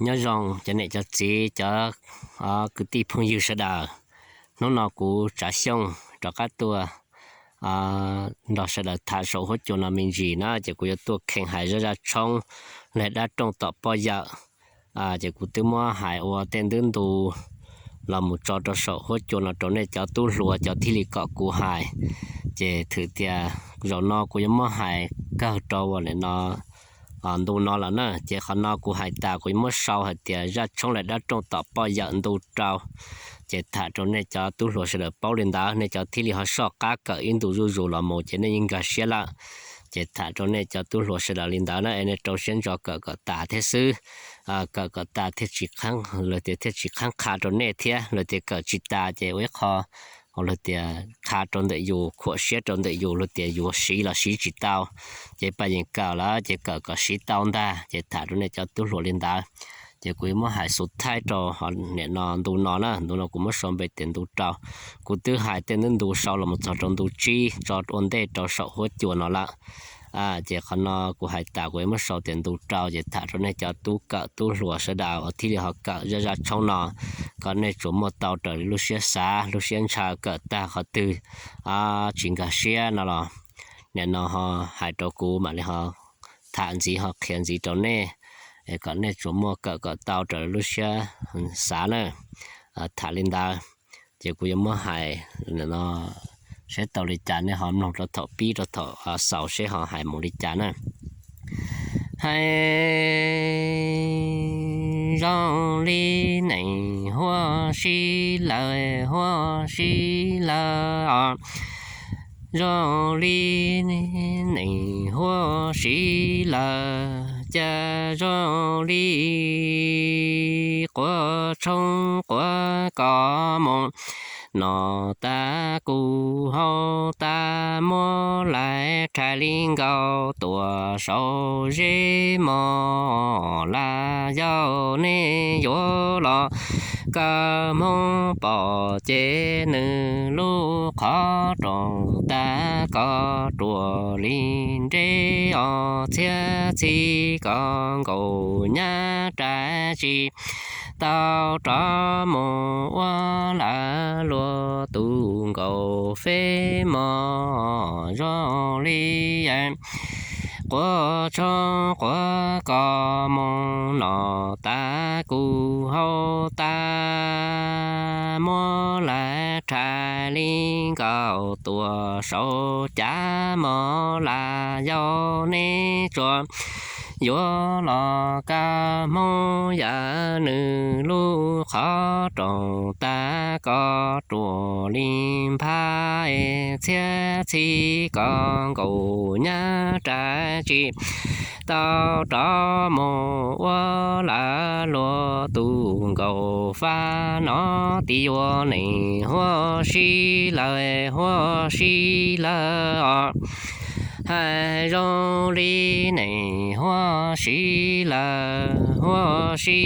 Nyob zoo cov niam cov txiv, cov kwv tij phooj ywg sawv daws. Hnub no kuv Tsav Xyooj rov qab tuaj nrog sawv daws tham saum huab cua no me ntsis na, ces kuv yuav tuaj kheev hais zaj zaj tshoob los dab rooj tom poj yawm. Ces kuv twb muab hais ua tej ntu ntu los mus tso rau saum huab cua no rau nej cov tub hluas cov thiaj li kom kuv hais. Ces thwm tias zaum no kuv yuav muab hais kawg rau ua nim no ntu no lawm na, ces qhov no kuv hais tas kuv yuav muab sau hais tias zaj tshoob los dab rooj tom poj yawm ntu rau. Ces tham rau nej cov tub hluas sawv daws paub li ntawd, nej cov thiaj li ho soj qab kawm ib ntu zuj zus los mus ces nej yeej nkag siab lawm. Ces tham rau nej cov tub hluas sawv daws li ntawd na, es nej rau siab ntso kawm kom tas thiab xwb. Kawm kom tas thiaj tsis, lawv tias thiaj tsis qhab qha rau nej thiab, lawv tias kawm tsis tas ces ua ib qho lawv tias qha rau ntawm yus, khuam siab rau ntawm yus, lawv tias yuav siv los siv tsis tau. Ces paj yeej kawm lawm ces kawm kom siv tau ntag. Ces tham rau nej cov tub hluas li ntawd. Ces kuv yuav muab hais xus thaib rau nim no ntu no na, ntu no kuv muab sau npe tias ntu rau. Kuv twb hais tej ntu ntu sau los mus txog rau ntu tsib tso ua ntej rau saum huab cua no lawm. Ces qhov no kuv hais tas kuv yuav muab sau tias ntu rau, ces tham rau nej cov tub kawm tub hluas sawv daws uas thiaj li ho kawm zaj zaj tshoob no, kom nej tsuas muaj tau raws li lub siab xav lub siab ntshaw, kawm tag qhov twg tsis nkag siab no los nim no ho hais rau kuv mam li ho tham ntxiv ho qhia ntxiv rau nej, kom nej tsuas muaj kawm kom tau raws li lub siab xav na. Tham li ntawd, ces kuv yuav muab hais no seb tau li cas, nej ho mloog rau thaum pib rau thaum xaus seb ho hais mus li cas na. Hais zoo li neej huab si lawm, huab si lawm os. Zoo li neej huab si lawm, cas zoo li quav tshoob quav kos mus, no tas kuv hau tas muab lais rhais li nkaus tuam saum zeb mos. Lam yog nej yuav los kaw hmoov pom ces nws lub qhov rooj tas koj ruam li nreb os, txhiab txhij koj nkaus nyab rais tsis tau rov mus ua lawv luag tus nkaus feb mos. Zoo li quav tshoob quav kos mus, no tas kuv hau tas muab lais rhais li nkaus tuam saum cav mos. Lam yog nej tsuas yuav los kaw hmoov, yam nws lub qhov rooj tas koj ruam li nphab, txhiab txhij koj nkaus nyab rais tsis tau rov mus ua lawv luag tus nkaus fab. No tias yuav neej huab si lawm, huab si lawm os. Hais zoo li neej huab si lawm, huab si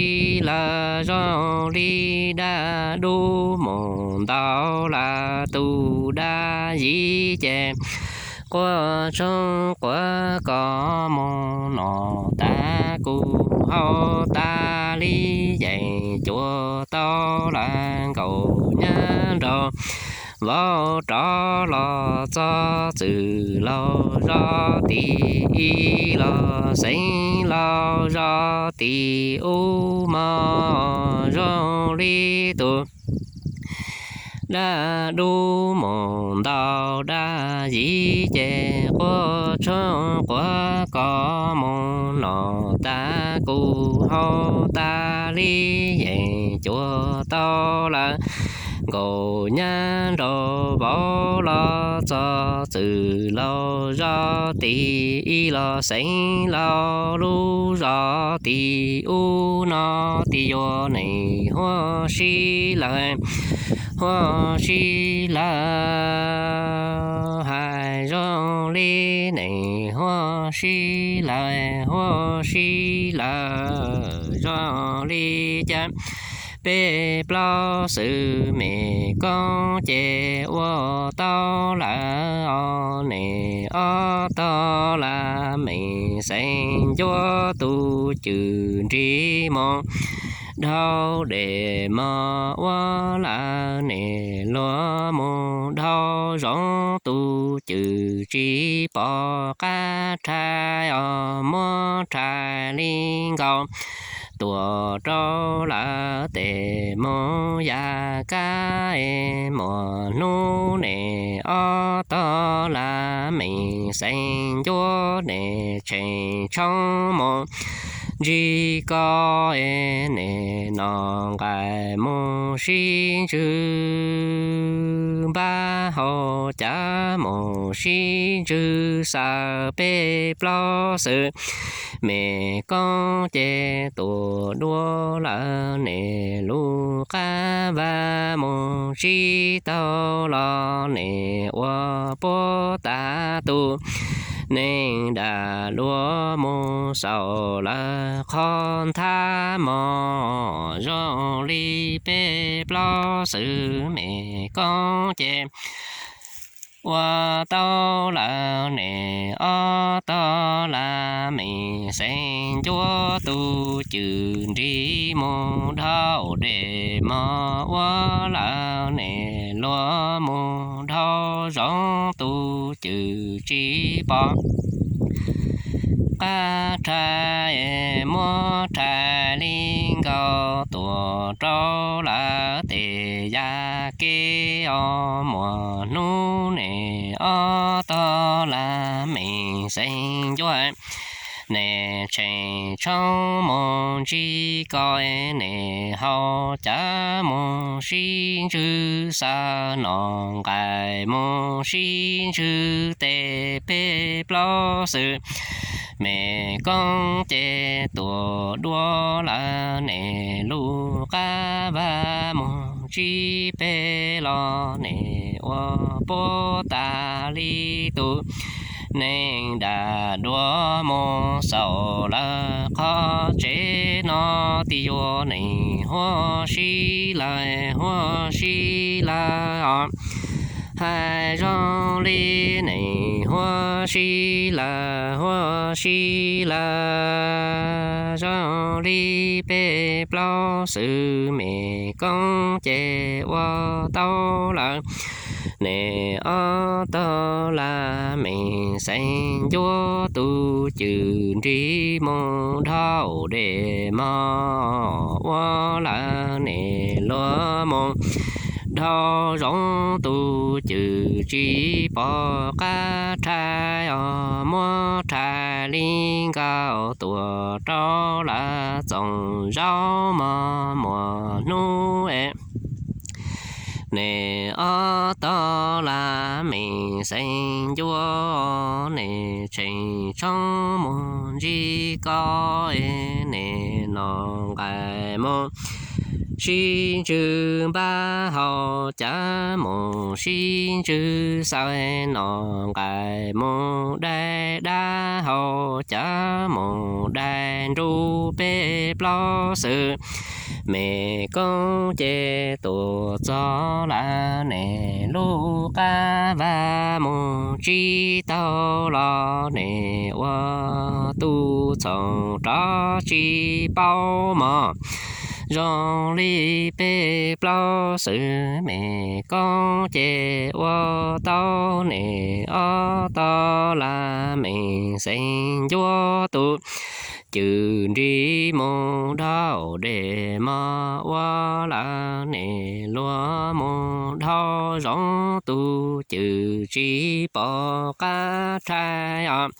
lawm, zoo li dab dub mus ntaus lawv tus dab yim ces quav tshoob quav kos mus, no tas kuv hau tas li yeej cuam tau lawv nkaus nyab nraug vauv rov los txog txwm laug zos tim ib los xeev laug zos tim ub mos. Zoo li tus dab dub mus ntaus dab yim ces quav tshoob quav kos mus, no tas kuv hau tas li yeej cuam tau lawv nkaus nyab nraug vauv los txog txwm laug zos tim ib los xeev laug lub zos tim ub. No tias yuav neej huab si lawm, huab si lawm, hais zoo li neej huab si lawm, huab si lawm, zoo li cas peb plaub xwb, me koob ces ua tau lawm os, nim ob tog las mem xeem ncuab tus cwm nrig mus dhau dej mog ua lawm, nim luag mus dhau zoov tus cwm tsis pom qab rhais os, muab rhais li nkaus tuam rau lawv tes mus ya kab es, muaj hnub nim ob tog las mem xeem ncuab nim tshee tshoob mus ntsib koj es, nim nom nqaim mus sib ntsws npab hau cav mus sib ntsws xaws peb plaub xwb, me koob ces tuam dua lawm, nim lub qab vaj mus tsis tau los, nim ua puab tas tus neeg dam luag mus xaus lawv qhov nthab mog, zoo li peb plaub xwb, me koob ces ua tau lawm, nim ob tog las mem xeem ncuab tus cwm nrig mus dhau dej mog ua lawm, nim luag mus dhau zoov tus cwm tsis pom qab rhais, muab rhais li nkaus tuam rau lawv tes ya ke os, muaj hnub nim ob tog las mem xeem ncuab nim tshee tshoob mus ntsib koj, nim hau cav mus sib ntsws xaws, nom nqaim mus sib ntsws tes peb plaub xwb, me koob ces tuam dua lawm, nim lub qab vaj mus ntsib peb los, nim ua puab tas li tus neeg dam luag mus xaus lawv qhov tsev no, tib yuav neeg huab si lawm huab si lawm os, hais zoo li neeg huab si lawm huab si lawm, zoo li peb plaub xwb, me koob ces ua tau lawm, nim ob tog las mem xeem ncuab tus cwm nrig mus dhau dej mog ua lawm, nim luag mus dhau zoov tus cwm tsis pom qab rhais os, muab rhais li nkaus tuam rau lawv txoos zaub mog, muaj hnub es nim ob tog las mem xeem ncuab nim tshee tshoob mus ntsib koj, nim nom nqaim mus sib ntsws npab hau cav mus sib ntsws xaws, nom nqaim mus daig dab hau cav mus daig nruj peb plaub xwb, me koob ces tuam txog lawm, nim lub qab vaj mus tsis tau los, nim ua tus txhoov rov tsis paub mog, zoo li peb plaub xwb, me koob ces ua tau nim ob tog las mem xeem ncuab tus cwm nrig mus dhau dej mog ua lawm, nim luag mus dhau zoov tus cwm tsis pom qab rhais os,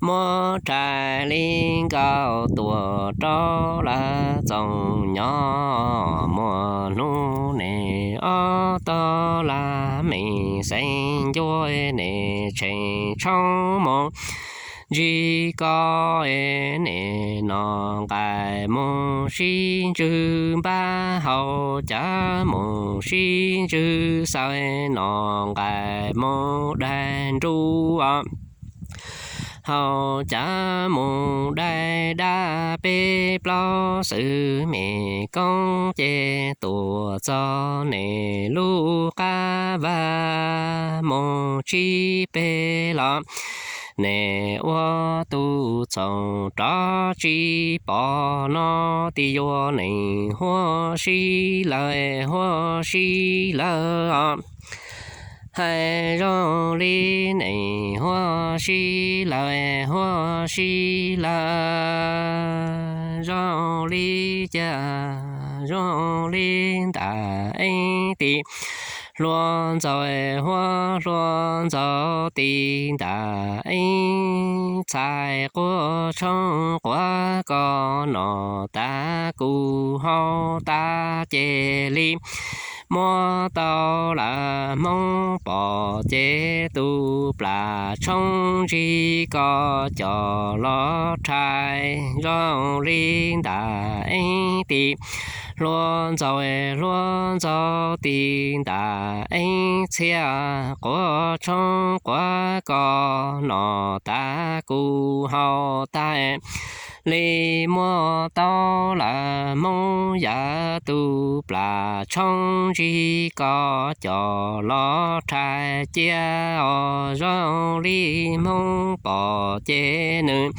muab rhais li nkaus tuam rau lawv txoos nyob, muaj hnub nim ob tog las mem xeem ncuab nim tshee tshoob mus ntsib koj, nim nom nqaim mus sib ntsws npab hau cav mus sib ntsws xaws, nom nqaim mus daig nruj os, Hauv cav mus dai dab peb plaub xwm me koob ces tuaj txog nws lub qab vaj mus tsib peg los, nws ua tus txoos rov tsis pom no tias yuav nws huab sib lawm, huab sib lawm os. Hais zoo li nws huab sib lawm, huab sib lawm zoo li cas, zoo li ntawm eeb tim hluas ntxaus, huab hluas ntxaus tim ntawm eeb txhais quav tshoob quav kos no tas kuv hau tas ces li muab tau lawm. Hmoob pom ces tus plam tshoob ntsig kos coj los rhais zoo li ntawm eeb tim hluas ntxaus, hluas ntxaus tim ntawm eeb txhiab quav tshoob quav kos no tas kuv hau tas li muab tau lawm. Hmoob yawm tus plam tshoob ntsig kos coj los rhais cia os zoo li Hmoob pom ces nws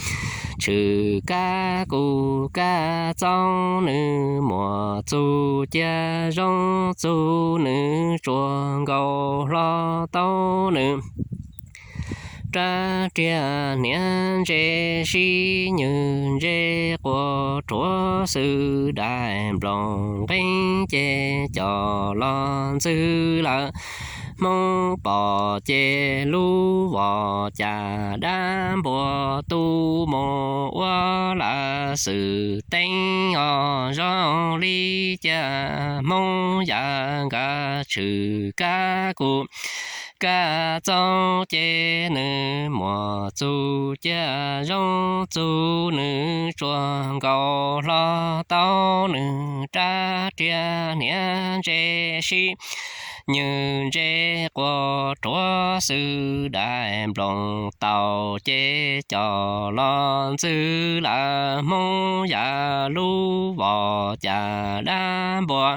tshwm kab kuv kab txob, nws muaj txuj cia zoo txuj, nws tsuas nkaus hlo tau nws rab riam hniav ntse sib nywj ntse quas rhuav xwm daim nploos nqeeb ces coj los ntxwv lawm. Hmoob pom ces lub vos cas dab npuas tu mus ua lawm xwm teeb os zoo li cas. Hmoob yawm nkawd tshwm kab kuv kab txob ces nws muaj txuj cia zoo txuj, nws tsuas nkaus hlo tau nws rab riam hniav ntse sib nywj ntse quas rhuav xwm daim nploos taus ces coj los ntxwv lawm. Hmoob yawm lub vos cas dab npuas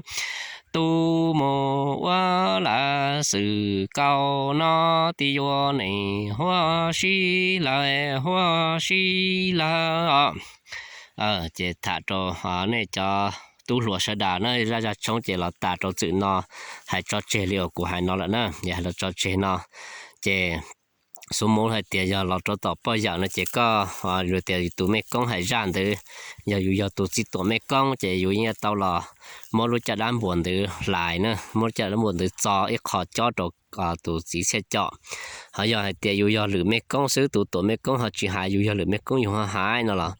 tu mus ua lawm xwm kaus no tias yuav nws huab sib lawm, huab sib lawm os. Ces tham rau nej cov tub hluas sawv daws na, zaj zaj tshoob ces los tas rau txwm no, hais tso tseg li uas kuv hais no lawm na, yog hais los tso tseg no ces xub muv hais tias yog los rau tom poj yawm no ces koj, yus tias tus mej koob hais zaj ntawd, yog yus yog tus txiv tuam mej koob ces yus yeej tau los muab lub caj dab npuas ntawd hlais na, muab lub caj dab npuas ntawd txo ib qho cob rau tus txiv txhiaj com. Ho yog hais tias yus yog lwm mej koob xwb, tus tuam mej koob ho tsis hais, yus yog lwm mej koob yus ho hais no los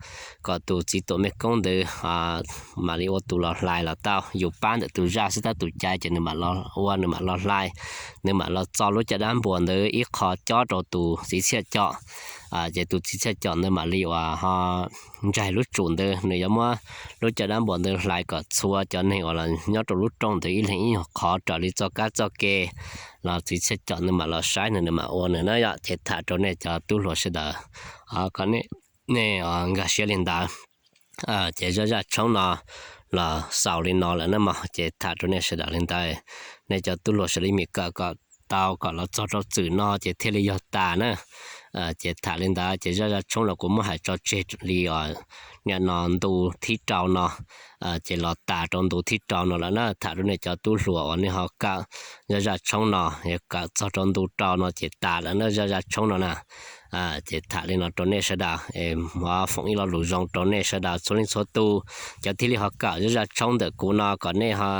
kom tus txiv tuam mej koob ntawd mam li ua tus los hlais los tau. Yus pab ntawm tus zaj xwb, tab tus cai ces nws mam los ua, nws mam los hlais, nws mam los txo lub caj dab npuas ntawd ib qho cob rau tus txiv txhiaj com. Ces tus txiv txhiaj com ntawd mam li uas ho ntsaig lub tsum ntawd, nws yuav muab lub caj dab npuas ntawd hlais kom txhua cov neeg uas los nyob rau lub rooj ntawd ib leeg ib nyuag qhov raws li txoj kab txoj ke los txiv txhiaj com nws mam los saib nws, nws mam ua nws na yom. Ces tham rau nej cov tub hluas sawv daws kom nej nkag siab li ntawd. Ces zaj zaj tshoob no los xaus li no lawm na mog, ces tham rau nej sawv daws li ntawd. Nej cov tub hluas sawv daws me kawm kom tau kom los txog rau txwm no ces thiaj li yog tas na. Ces tham li ntawd ces zaj zaj tshoob los kuv muab hais tso tseg li os, nim no ntu thib rau no ces los tas rau ntu thib rau no lawm na. Tham rau nej cov tub hluas uas nej ho kawm zaj zaj tshoob no, kawm txog rau ntu rau no ces tas lawm na zaj zaj tshoob no na. Ces tham li no rau nej sawv daws, foom ib lo lus zoo rau nej sawv daws txhua leej txhua tus, cov thiaj li ho kawm zaj zaj tshoob ntawm kuv no kom nej ho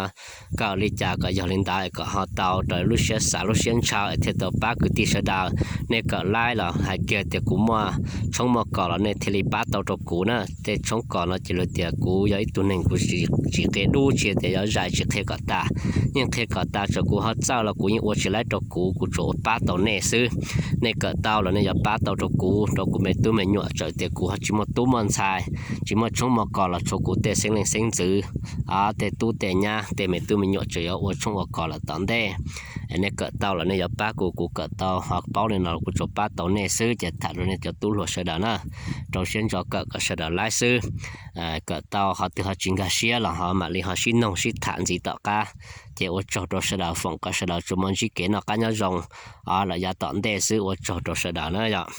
kawm li cas kom yog li ntawd kom ho tau raws lub siab xav lub siab ntshaw thiaj tau pab kwv tij sawv daws. Nej kawm laib los hais kiag tias kuv muaj tshoob muaj kos los nej thiaj li pab tau rau kuv na. Tej tshoob kos no ces luag tias kuv yog ib tug neeg kuv tsis qhia dub tsi tias yuav zais tsis qhia kom tas, yeej qhia kom tas, txawm kuv ho txawj los kuv yeej ua tsis laib rau kuv, kuv tsuas ua pab tau nej xwb. Nej kawm tau los nej yuav pab tau rau kuv, rau kuv me tub me nyuam, txawm tias kuv ho tsis muaj tub muaj ntxhais, tsis muaj tshoob muaj kos los tshuav kuv tej xeeb leej xeeb ntxwv, tej tub tej nyab tej me tub me nyuam tseem yuav ua tshoob ua kos lawm tom ntej. Nej kawm tau los nej yuav pab kuv, kuv kawm tau ho paub li no los kuv tsuas pab tau nej xwb. Ces tham rau nej cov tub hluas sawv daws na, rau siab ntso kawm kom sawv daws laib xwb. Kawm tau qhov twg ho tsis nkag siab los ho mam li ho sib noog sib tham ntxiv tom qab. Ces ua tsaug rau sawv daws, foom kom sawv daws tsuas muaj ntsib kev noj qab nyob zoo lawm yav tom ntej xwb. Ua tsaug rau sawv daws na yom.